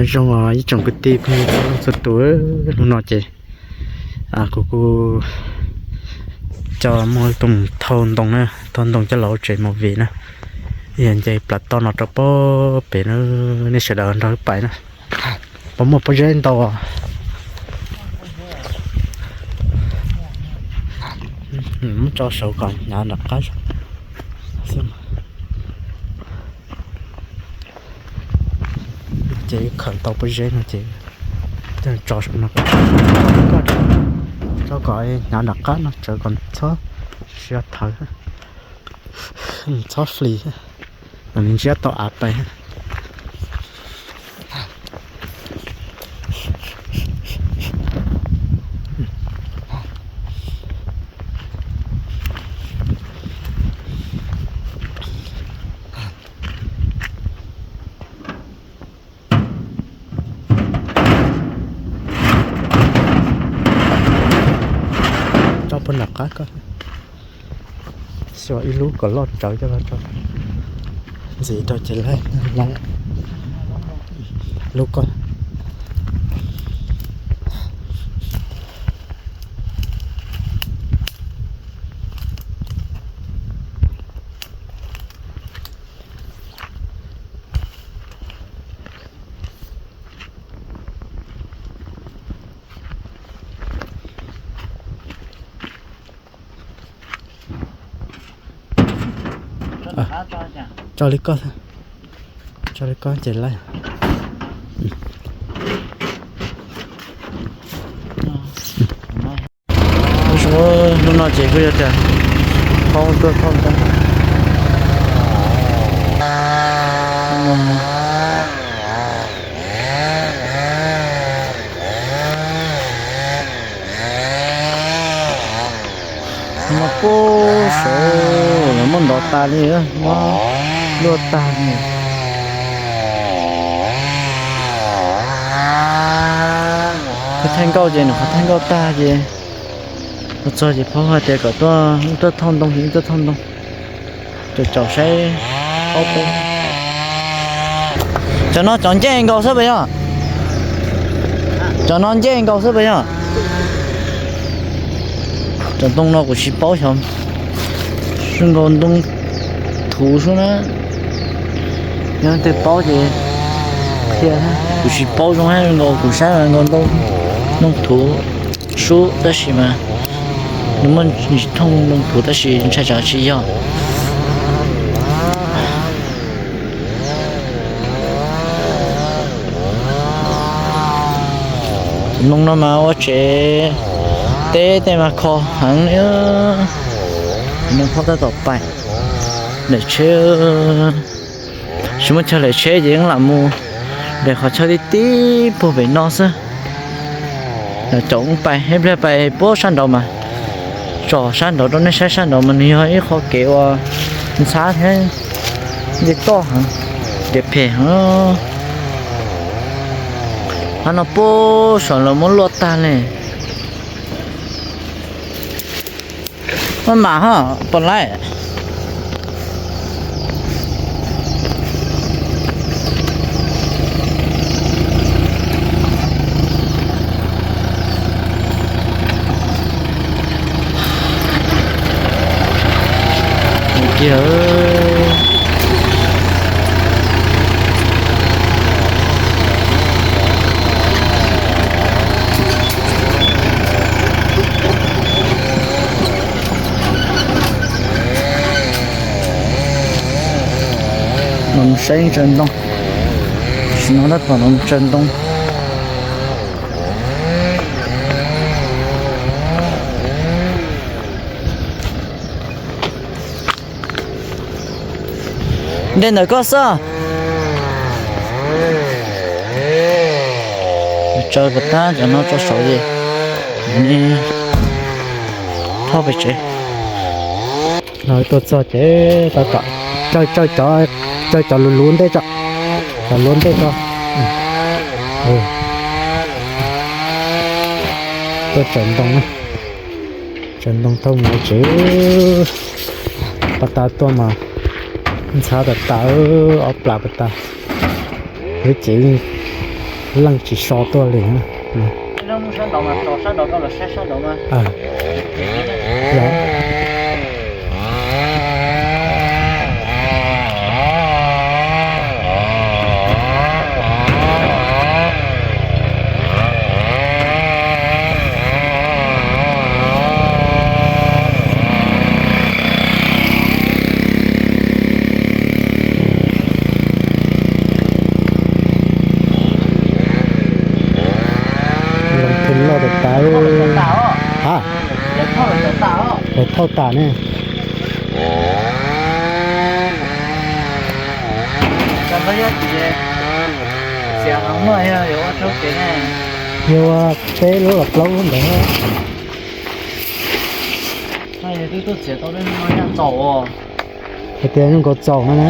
Zoo os ib tsoom kwv tij phooj ywg txhua leej txhua tus, hnub no ces kuv kuj coj muaj tus thauj ntoo na, thauj ntoo coj los ua tsev movie na. Yog nce plas toj no rau pob pem na, nej sawv daws nrog wb pais na. Puas muaj pob zeb ntau? Muab tso saud kom hnyav nram qab. Ces khaws tau pob zeb no ces tso saum no, tso kom hnyav nram qab no tsawv kom txhob siav thawv, txhob flis, kom nws ntsiab tau av pais. Tso puag nram qab ko, xuas ib lub kom loj tsawv coj los tso, ntxiv rau ces laib, lub ko. Tso li ko, tso li ko ces laib. Hnub no ces kuj yog tias poob tuaj thauj ntoo. Mas pub saud lawv muab ntov tas li, muab luaj tag li. Qhov thaij nkauj ces nws qhov thaij nkauj tag ces ua txog ces phob hais tias kom tuaj, tuaj thauj ntoo, tuaj thauj ntoo. Caum caum saib, paub peb. Cov no cov ncej nkaus xwb puas yog? Cov no ncej nkaus xwb puas yog? Cov ntoo no kuv tsis paub xyov, zoo nkaus ntoo thuv sub na. Yog leej twg paub ces qhia, kuv tsis paub zoo, zoo nkaus kuv saib nkaus ntoo, ntoo thuv sub tab sis mas nws muaj thooj ntoo thuv tab sis ntshai tsam tsis yog. Ntoo no mas ua tsev teb tej mas kho heev li. Ntoo phob tab tom pais lem tsheb, tsis muaj chaw lem tsheb ces yeej lam mus de qhov chaw tib tib puag pem no xwb. Caum pais ib pliag pais puag sab nraud mas, tsom sab nraud rau nej saib, sab nraud mas nws yog ib qho kev uas ntxhab thiab nce toj heev, kev phem heev. Qhov no puag saum lawv muab luaj tag li. Maj mam ho pom lawm. Kiag no mus saib tsaws ntoo, sim no tab tom no mus tsaws ntoo. Ntej ntawm koj xwb. Tsaws puas tag cov no tso saud ces thauj pem tsev. No tuaj txog ces tau kom tsaws, tsaws cov, tsaws cov luv luv ntej tso, cov luv ntej tso. Tuaj tsaws ntoo na, tsaws ntoo thauj mus tsev. Pas tas tuaj mas ntxhab tas tas, ob plas pas tas. Lub cev yeej Leej tsis so tuaj li. Loo thwj loj tas tas. Ha, lawv thauj tas ne. Yog ua peb lub los plaub lub ntawd. Hais tias zoo nkaus txaus no na.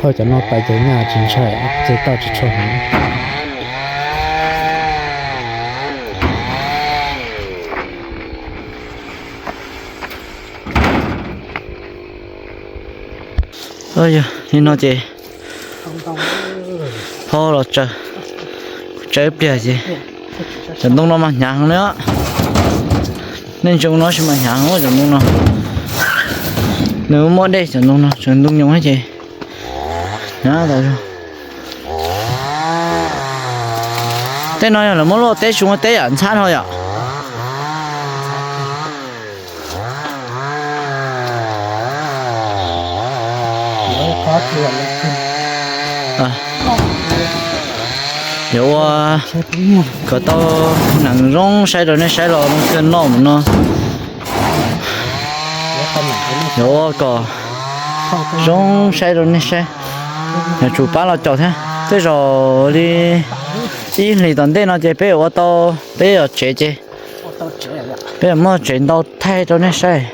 Thauj cov no pais ces nyaj tsis ntshai, ces tau tsis tshua heev. Yog li no ces ho los tsaws, tsaws ib pliag ces cov ntoo no mas hnyav heev li. Nej ntsia no sis mas hnyav heev cov ntoo no. Nws muaj dej cov ntoo no tseem ntoo nyoos ces hnyav tas zog. Tej no yog lawv muab luaj teb tsis muaj teb yam ntxhab no yom. Yuav ua kom tau neeg zoo saib rau nej saib los zoo kawg noj mus no. Yuav ua kom zoo saib rau nej saib. Yuav tsum pab los caum thiab. Tej zaum li ib hlis tom ntej no ces peb yuav ua tau, peb yuav tsev ces peb yuav muab tsev ntau thaij rau nej saib.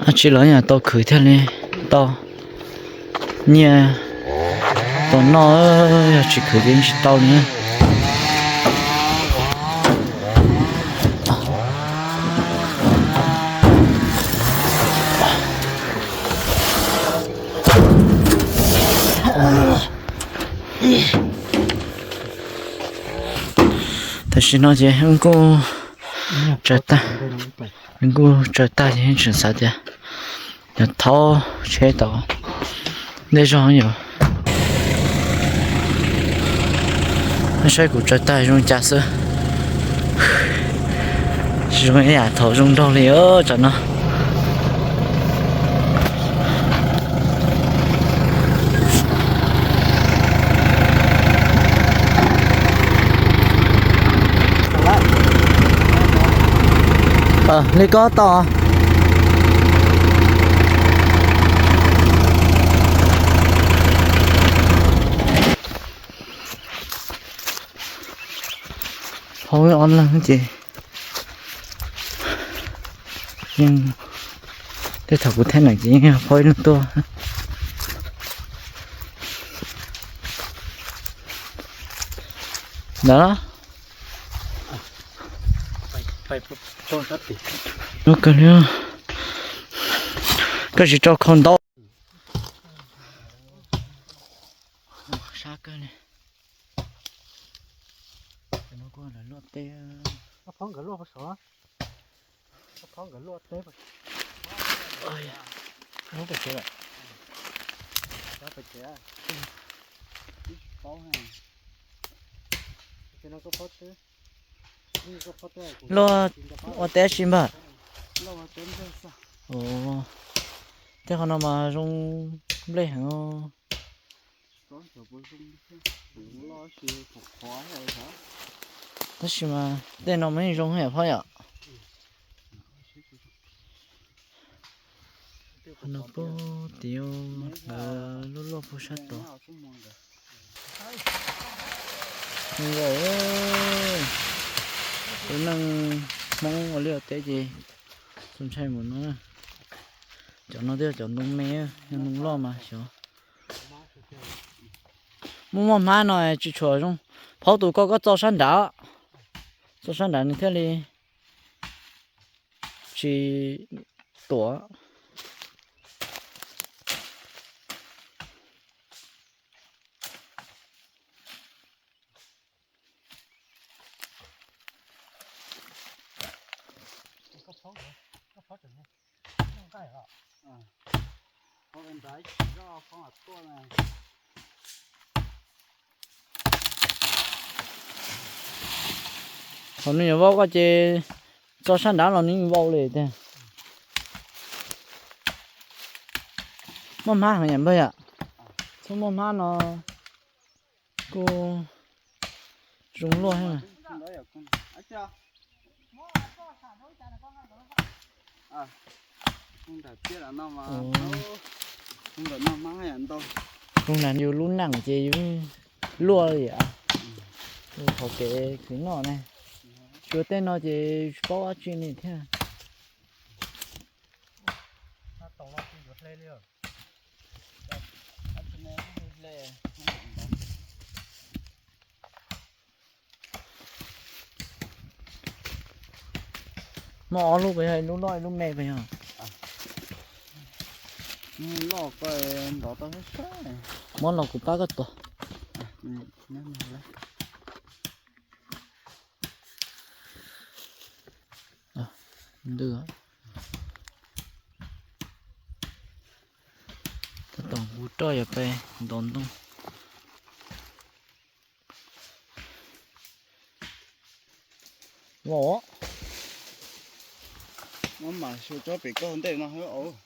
Ab tsi los yam tau khwv thiaj li tau nyiaj tau noj, yog tsis khwv ces tsis tau li. Tam sim no ces wb kuj tsaws tag, wb kuj tsaws tag ces tseem xav tias yog thaub tsheb tau ntej zog yom. Nej saib kuv tsaws tag zoo cas xwb. Tsis zoo ib yam thaum zoo nraug li tam no. Li koj tau. Hauv ob leeg ces yeej, tej thaum kuv thab neem ces yeej yog phau ib leeg tuaj. Ntawd, lub kawg li, koj tsis rau khau ntaub. Sab kawg li. Cov no kuj lawv luaj teb. Luaj ua teb si npawg? Tej qhov no mas zoo nplej heev. Tab sis mas tej no mas yeej zoo yom phauj yom. Qhov no puag tim lub loj puag sab tod. Tus neeg Hmoob ua liaj ua teb ces txaus ntshai mus no. Cov no twb yog cov ntoo me, yog ntoo loj mas xyov. Muaj muaj hmab no tsis tshua zoo. Phauj, tus ko koj txo sab nrad, txo sab nrad nws thiaj li tsis tuam. Thaum nws yuav vau koj ces txo sab nrad los nws vau li tiag. Muaj hmab heev yam npawg yom. Txhob muaj hmab no kuj zoo luaj thiab. Zoo nrad yus lub neej ces yus luaj li yam. Qhov kev khwv noj ne, tsuas tej no ces tsis paub dab tsi li thiab. Muaj ob lub puas yog, ib lub loj ib lub me puas yog? Muab los kuv pab koj tua. Ntws. Tab tom kuv roj yog pes ntaus ntoo.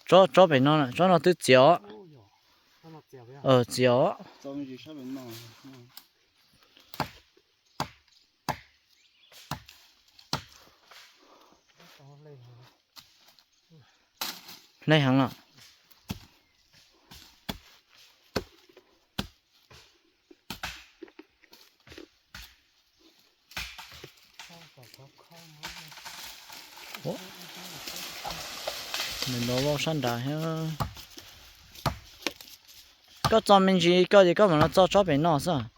Tsob, tsob pem no, tsob no twb txias os. Txias os. Hle heev los. Nws nrov vau sab nrad thiab. Koj txo me ntsis koj ces koj mam los txo tsob pem no xwb.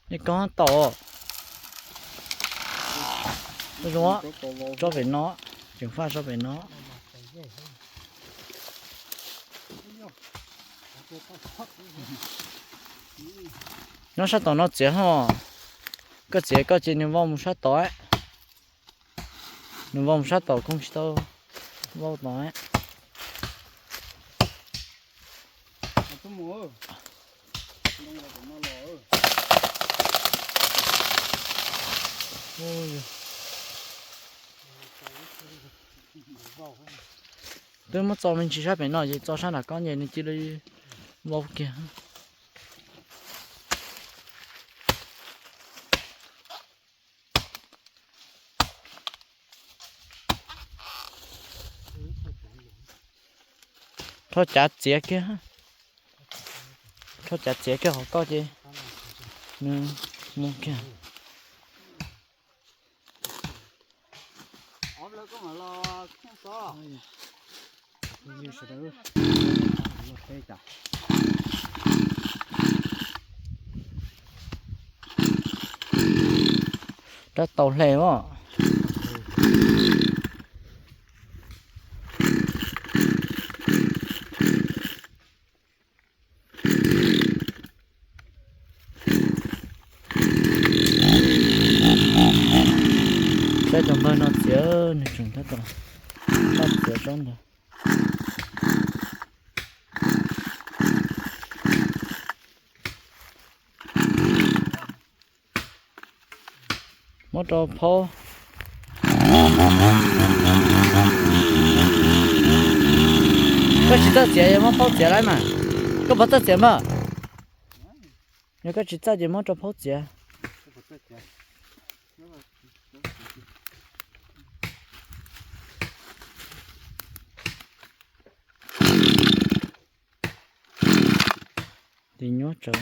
Li koj tau. Zoo, tsob pem no, tseem faj tsob pem no. Nyob sab tom no txiav ho. Koj txiav koj ces nws vau mus sab tod. Nws vau mus sab tom koog tsis tau vau tod. Twb muab txo me ntsis sab pem no ces txo sab nram koj ces nws cia li vau kiag. Rho cav txiav kiag, rho cav txiav kiag qhov koj ces nws mus kiag. Rab taus hle os. Saib tus npawg no txiav, nws tseem tab tom txiav tsob ntawd. Muab rau phauj. Koj tsis txawj txiav, muab phaub txiav lawm mas. Koj puas txawj txiav npawg? Yog koj tsis txawj ces muab rau phaub txiav. Tis nyuaj tsawv.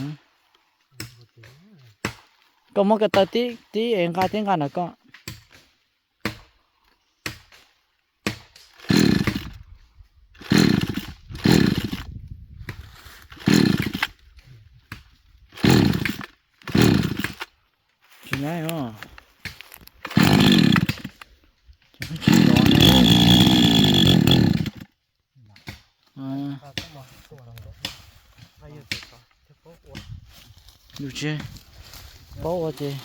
Koj muab ko taw tib tib es nqa tib nqa ntawm koj. Tsis nyaib os. Tsis nyaib. Yus tsis paub ua ces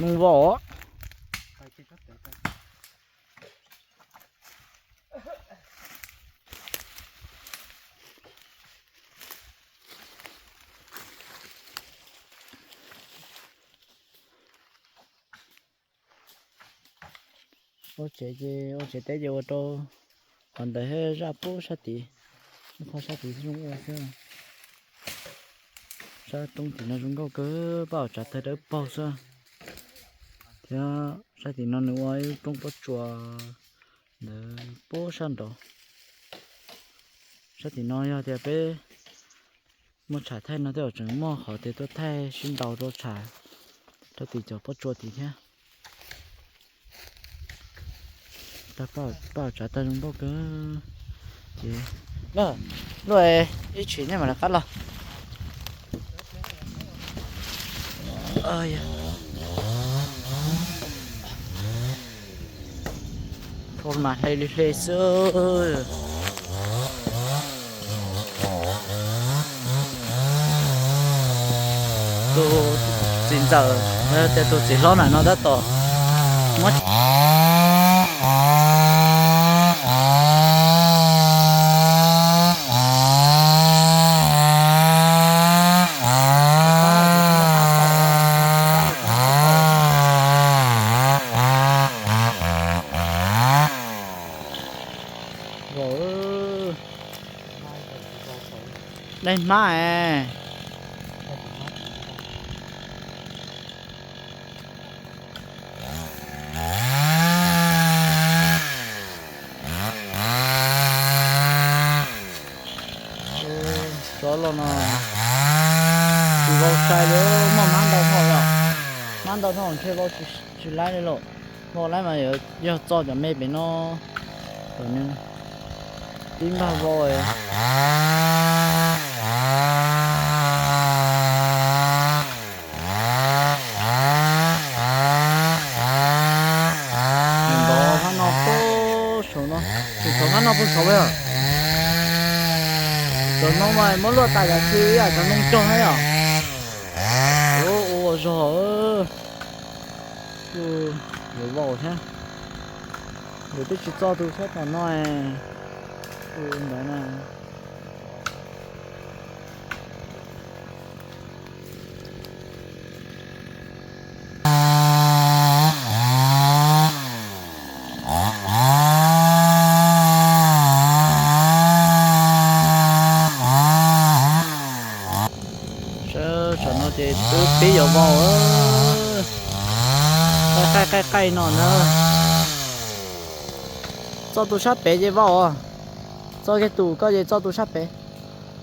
mus vau. Ua tsev ces ua tsev teb ces ua rau qhov ntawd thiab zaj pub sab tid. Ib qho sab tid zoo ua xwb. Sab roob tim no zoo nkauj kawg, pab tsav tawg dawb paug xwb. Thiab sab tim no nws ua ib lub roob pob tsuas ntawd pub sab nraud. Sab tim no yog tias peb muaj tsham thaij no tej zaum tseem muaj qhov tias tuaj thaij sib ntaus rau tsham rau tim cov pob tsuas tid thiab. Pab tsav tawg zoo nkauj kawg. Ces luaj ib tshim nej mam li qab los. Mas hle li hle xwb. Tus txiv ntxawm, tias tus txiv hlob na no tab tom muab Daig hmab es. Tsov los no tsis vau sai li, muaj hmab ntau dhau, hmab ntau dhau ntshe vau tsis laib li lauj. Vau laib mas yog txo cov me pem no kom nws tib npag vau. Ntov hmab no puag saud no, tus thov hmab no puag saud yog. Cov no mas muab luaj tas yam tsi ib yam cov noog cog thiab yom. Ua zog, yuav vau thiab. Yus twb tsis txo tus sab tom no, tus ntawd na. Sawv tsees no ces twb pib yuav vau. Qaij qaij qaij qaij no na. Txo tus sab pem ces vau os. Txo kiag tus koj ces txo tus sab pem.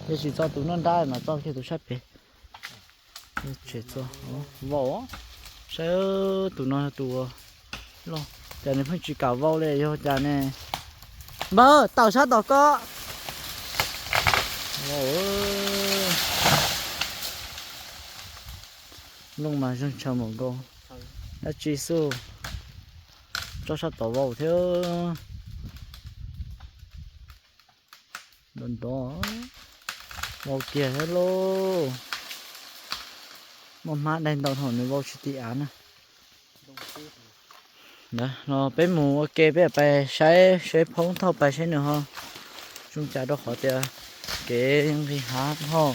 Ces tsis txo tus nruab nrab mas txo kiag tus sab pem. Tseem txo vau. Saib tus no tus loj, cas nws pheej tsis kam vau li yog cas ne? Npawg, tawm sab tom koj. Looj mas zeeg tshaw mus nkaus. Dab tsi xwb, tso sab tom vau thiab. Nrov nrov, vau kiag thiab lauj. Muaj hmab daig ntau dhau nws vau tsis ti av na. Ntawd los peb mus ua ke, peb pais saib seb phaub thauj pais seb nws ho zoo cas rau qhov tias kev nqis hav dhau.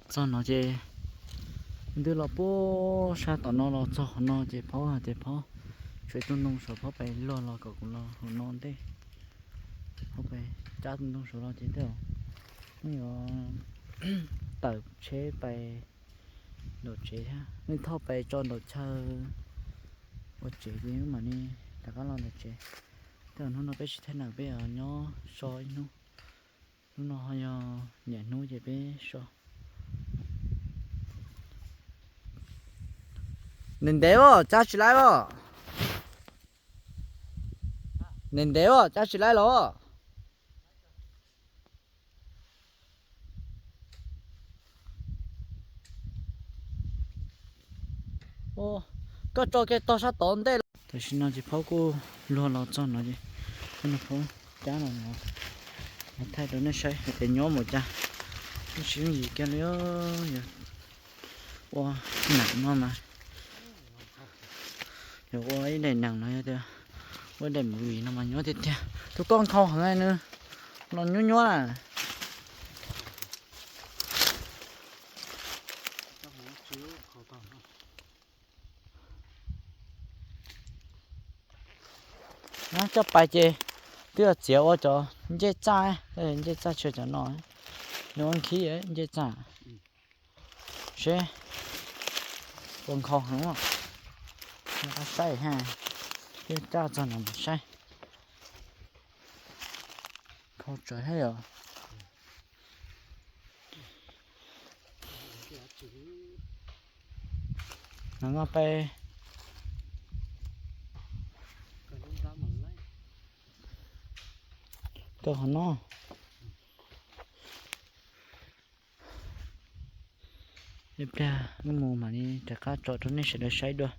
Txog no ces ntws los puag sab tom no los txog qhov no ces phaub hais tias phaub Tshuav ib tug ntoo saud phob pais luag los kom kuv los hauv no ntej. Phob pais cab tus ntoo saud los ces tej zaum nej yuav tawm tsheb pais nraum tsev thiab, nej thauj pais tso nraum chaw ua tsev ces wb mam li rov qab los nraum tsev. Tej zaum hnub no peb tsis thaij nees, peb nyob so ib hnub. Hnub no ho yog niaj hnub ces peb so. Ntev ntev os, cab tsis laib os. Ntev ntev os, cab tsis laib los. Koj tso kiag tog sab tod ntej los. Tam sim no ces phob kuj luag los txog no ces phob cab los no, thaij rau nej saib hais tias nyob mus cas. Wb sib yooj yim kiag li, yog ua nees no mas, yog ua ib daim nees no yog tias ua ib daim movie no mas nyuaj tiag tiag. Tus koj nkhaus heev nws los nyuaj nyuaj na. Coj pais ces twb yog txiav ua cov ncej txaj, ncej txaj tsis yog cov no, nws ua nkhib ncej txaj. Seb puas nkhaus heev, saib ha, twb cab txog no mus saib. Nkhaus tsawv thiab yom. Nov pais rau qhov no. Ib pliag wb mus mam li rov qab tso rau nej sawv daws saib dua.